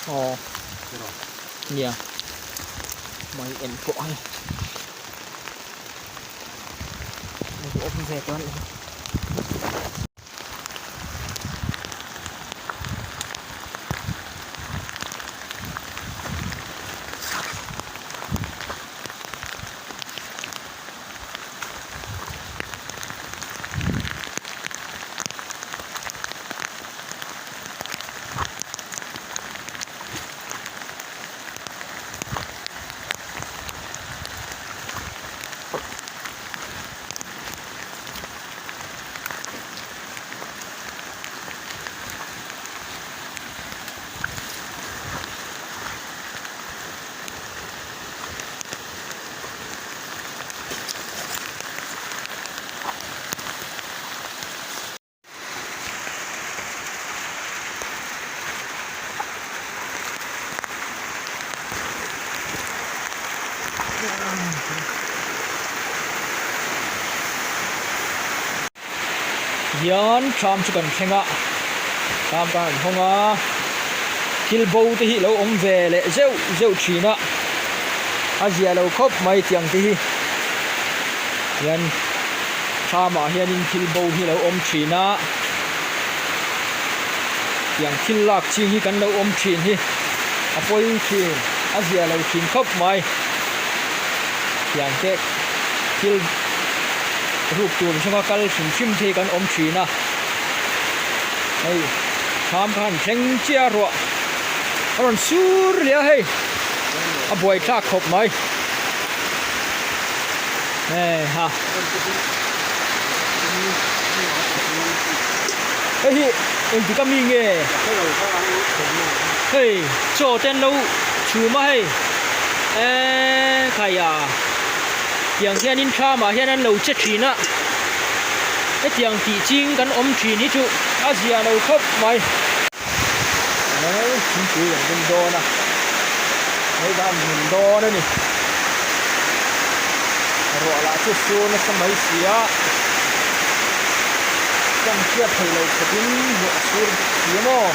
Aw nia mai en pawh hei awm ve tawh a nih hi. Hian thlam chu kan thleng a thlam kan han hawng a thil bo te hi lo awm ve leh zeuh zeuh thin a a zia lo khawp mai tiang te hi hian thlam ah hianin thil bo hi lo awm thin a tiang thil lak ching hi kan lo awm thin hi a pawi thin a zia lo thin khawp mai tiang te thil ruk tur zawnga kal hrim hrim te hi kan awm thin a hei thlam kha han thleng chiah ruah a rawn sur leh a hei a buai thlak khawp mai hei ha hei hi engtik ami nge hei chaw te an lo chhum a hei eee khaia tiang hianin thlamah hian an lo che thin a hetiang tih ching kan awm thin hi chu a zia lo khawp mai. Thingpui an rin dawn a hei kha an rin dawn a ni ruah lah chu sur nasa mai si a tawng chhiat theih loh khawpin ruah a sur si a maw.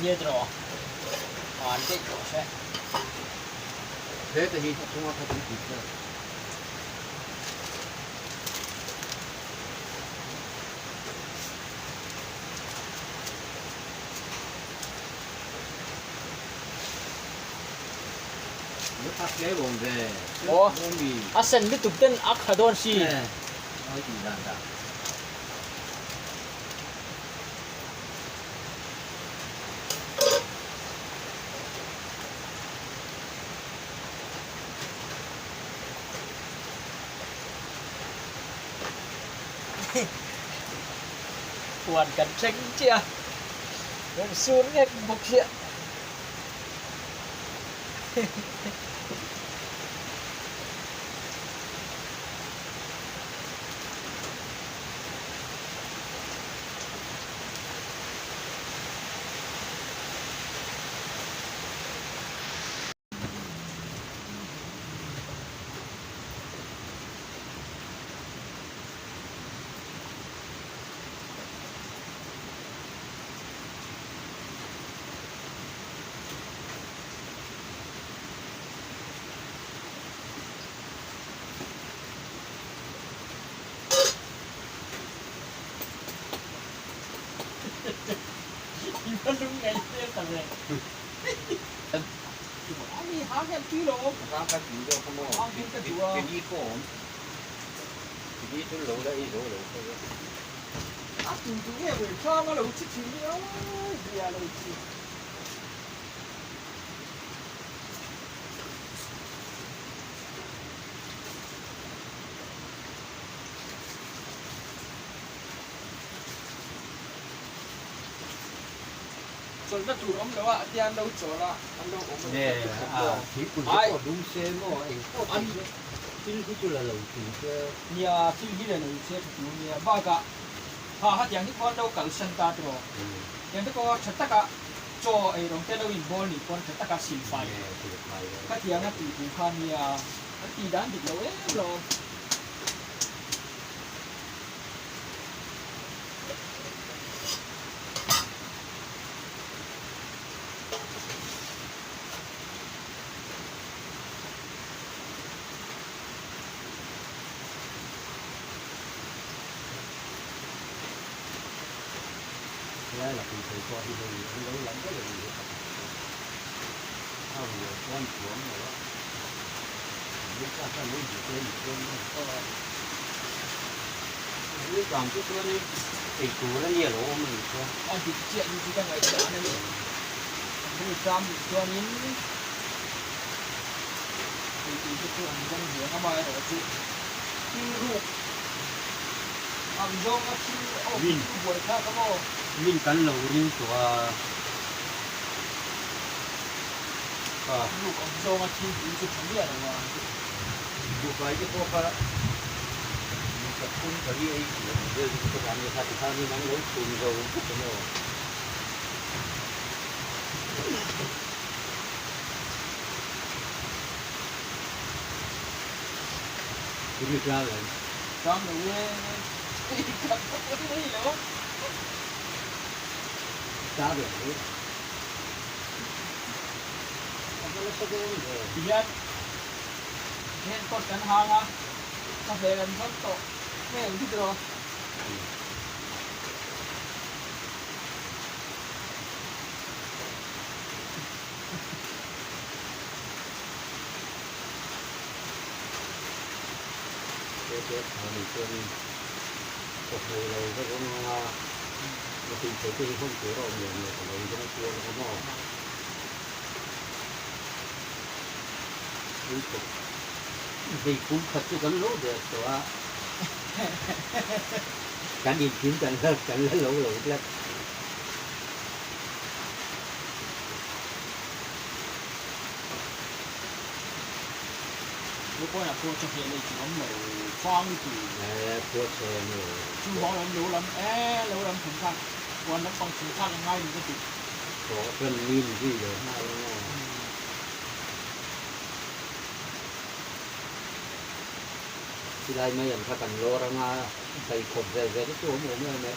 Nia tawh an daih tawh se. He te hi a chunga kha tui tih vel. Aw a sen lutuk ten a kha dawn si. Huan kan thleng chiah a, rawn sur ngek bawk chiah. I va lung ngaih hmel ta ve. Ani hang hian tui lo awm. Hang kha tui zawk a maw? Hang hian ka duh a. Kedi pawh awm. Kedi chu lo la ei zo lo kha e. A tu tu nge ber hrang a lo chi thin hi aw zia lo chi. Chawlhna tur awm lo a, tia an lo chawl a, an lo awm a ni tak tak maw? Thingpui te pawh dum se maw, eng pawh thei se, thil hi chu la lo tui se. Nia, thil hi la lo se tha tur nia, bakah ha hetiang hi pawh an lo kalsan ta tiraw? Tiang te pawh tha taka chaw eirawng te lo inbawl nih pawn tha taka silfai khatianga tih tur kha nia, an tih dan dik lo em lo. Helai lakin thei pawh hi hei an lo lam daih a ni hi pakhat chu a rual chuan chuang lo a, an ta khan lo duh te a nih chuan a tawh a, an tang te chuanin ei tur a nia lo awm a nih chuan. A dik chiah ni chu ka ngaihdan a ni. An ru tlam nih chuanin ei tur te chu an zawng ve ang amaherawh chu thil ruk ang zawnga thil awm hi chu buai thlak a maw? Min kan lo ring tawh a. Ruk ang zawnga thil tih chu tha miah lo a. Buhfai te pawh kha mi pathum pali ei tih ang vel chu ka dah nia kha tikhanin an lo chhum zo vek a maw? Tui tlang em? Tlang lo e, tui tlang ka pawn mai lo. Tlang lo e. A va nasa dawn ve. Tihian hian kawt kan hang a, ka hmel an zawt tawh hmel bik rawh. te a tha nih chuanin pawhhei lo va zawng anga mipui thei te hi hawn tur a awm lem lo ka lo zawng kual a maw? Hei kum khat chu kan lo der tawh a, kan inthim kan la kan la lo lo tlat. Lukawiah pawh chawhmeh lei chu awm lo fang lutu. Eh phuah chhe ni. Chu vang lam lo lam eh lo lam thun khan huan lampang thun thlak a ngai ni ka ti. Tawh chuan mi ni zui lo nghal ang aw. Chilai mai ang kha kan lawr anga pheikhawp ve ve te chu awm awm em e.